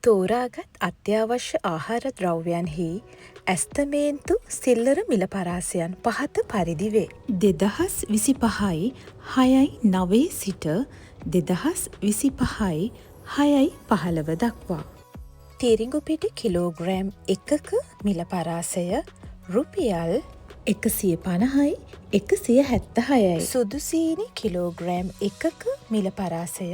තෝරාගත් අත්‍යවශ්‍ය ආහාර ද්‍රව්‍යයන්හි ඇස්තමේන්තු සිල්ලර මිල පරාසයන් පහත පරිදි වේ. 2025යි 6යි 9 සිට 2025යි 6යි 15 දක්වා. තිරිඟු පිටි කිලෝග්‍රෑම් එකක මිල පරාසය රුපියල් 150යි 176යි. සුදු සීනි කිලෝග්‍රෑම් එකක මිල පරාසය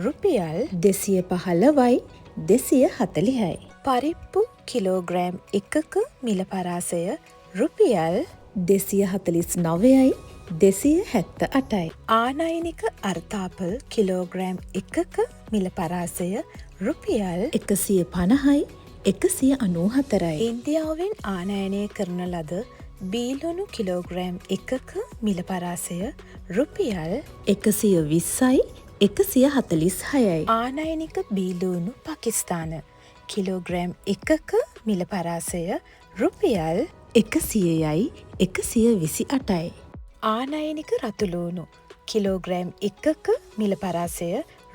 රුපියල් 215යි 240යි. පරිප්පු කිලෝග්‍රෑම් එකක මිල පරාසය රුපියල් 249යි 278යි. ආනයනික අර්තාපල් කිලෝග්‍රෑම් එකක මිල පරාසය රුපියල් 150යි 194යි. ඉන්දියාවෙන් ආනයනය කරන ලද බීලුණු කිලෝග්‍රෑම් එකක මිල පරාසය රුපියල් 120යි 146යි. ආනයනික බීලූණු පකිස්තාන කිලෝග්‍රෑම් එකක මිල පරාසය රුපියල් 100යි 128යි. ආනයනික රතුලූණු කිලෝග්‍රෑම් එකක මිල පරාසය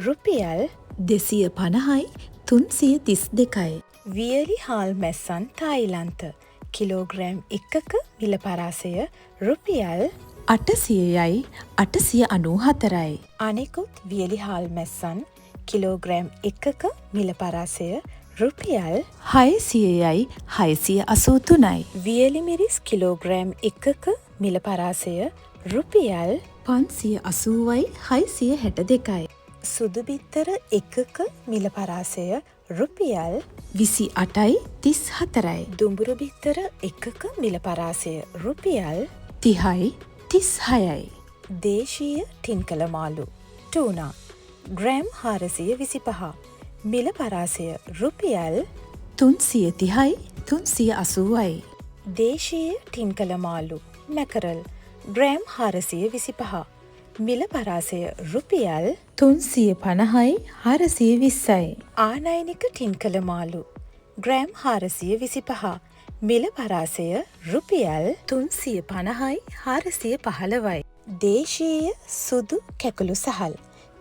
රුපියල් 250යි 332යි. වියලි හාල් මැස්සන් තායිලන්ත කිලෝග්‍රෑම් එකක මිල පරාසය රුපියල් 800යි 894යි. අනෙකුත් වියලි හාල් මැස්සන් කිලෝග්‍රෑම් එකක මිල පරාසය රුපියල් 600යි 683යි. වියලි මිරිස් කිලෝග්‍රෑම් එකක මිල පරාසය රුපියල් 580යි 662යි. සුදු බිත්තර එකක මිල පරාසය රුපියල් 28යි 34යි. දුඹුරු බිත්තර එකක මිල පරාසය රුපියල් 30යි 36යි. දේශීය ටින් කළ මාළු ටූනා ග්‍රෑම් 425 මිල පරාසය රුපියල් 330යි 380යි. දේශීය ටින් කළ මාළු මැකරල් ග්‍රෑම් 425 මිල පරාසය රුපියල් 350යි 420යි. ආනයනික ටින් කළ මාළු ග්‍රෑම් 425 මිල පරාසය රුපියල් 350යි 415යි. දේශීය සුදු කැකුළු සහල්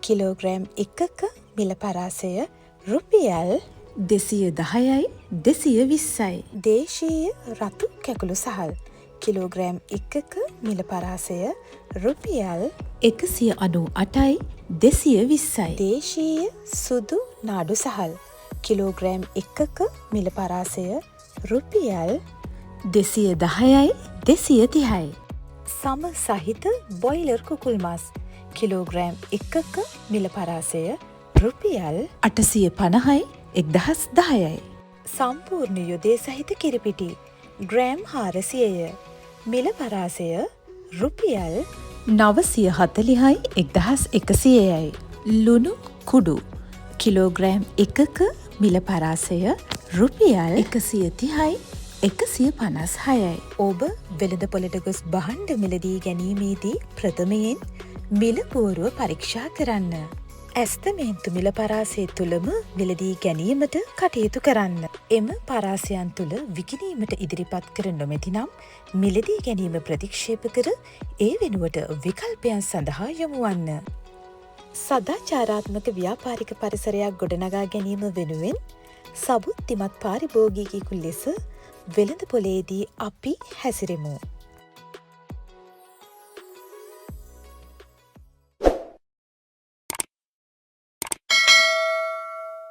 කිලෝග්‍රෑම් එකක මිල පරාසය රුපියල් 210යි 220යි. දේශීය රතු කැකුළු සහල් කිලෝග්‍රෑම් එකක මිල පරාසය රුපියල් 198යි 220යි. දේශීය සුදු නාඩු සහල් කිලෝග්‍රෑම් එකක මිල පරාසය රුපියල් 210යි 230යි. සම සහිත බොයිලර් කුකුල් මස් කිලෝග්‍රෑම් එකක මිල පරාසය රුපියල් 850යි 1010යි. සම්පූර්ණ යොදය සහිත කිරිපිටි ග්‍රෑම් 400ය. මිල පරාසය රුපියල් 940යි 1100යි. ලුණු කුඩු කිලෝග්‍රෑම් එකක මිල පරාසය රුපියල් 130යි 156යි. ඔබ වෙළඳ පොළට ගොස් භාණ්ඩ මිලදී ගැනීමේදී ප්‍රථමයෙන් මිල පුවරුව පරීක්ෂා කරන්න. ඇස්තමේන්තු මිල පරාසය තුළම මිලදී ගැනීමට කටයුතු කරන්න. එම පරාසයන් තුළ විකිණීමට ඉදිරිපත් කර නොමැති නම් මිලදී ගැනීම ප්‍රතික්ෂේප කර ඒ වෙනුවට විකල්පයන් සඳහා යොමු වන්න. සදාචාරාත්මක ව්‍යාපාරික පරිසරයක් ගොඩනගා ගැනීම වෙනුවෙන් සබුද්ධිමත් පාරිභෝගිකයෙකු ලෙස වෙළඳ පොළේදී අපි හැසිරෙමු.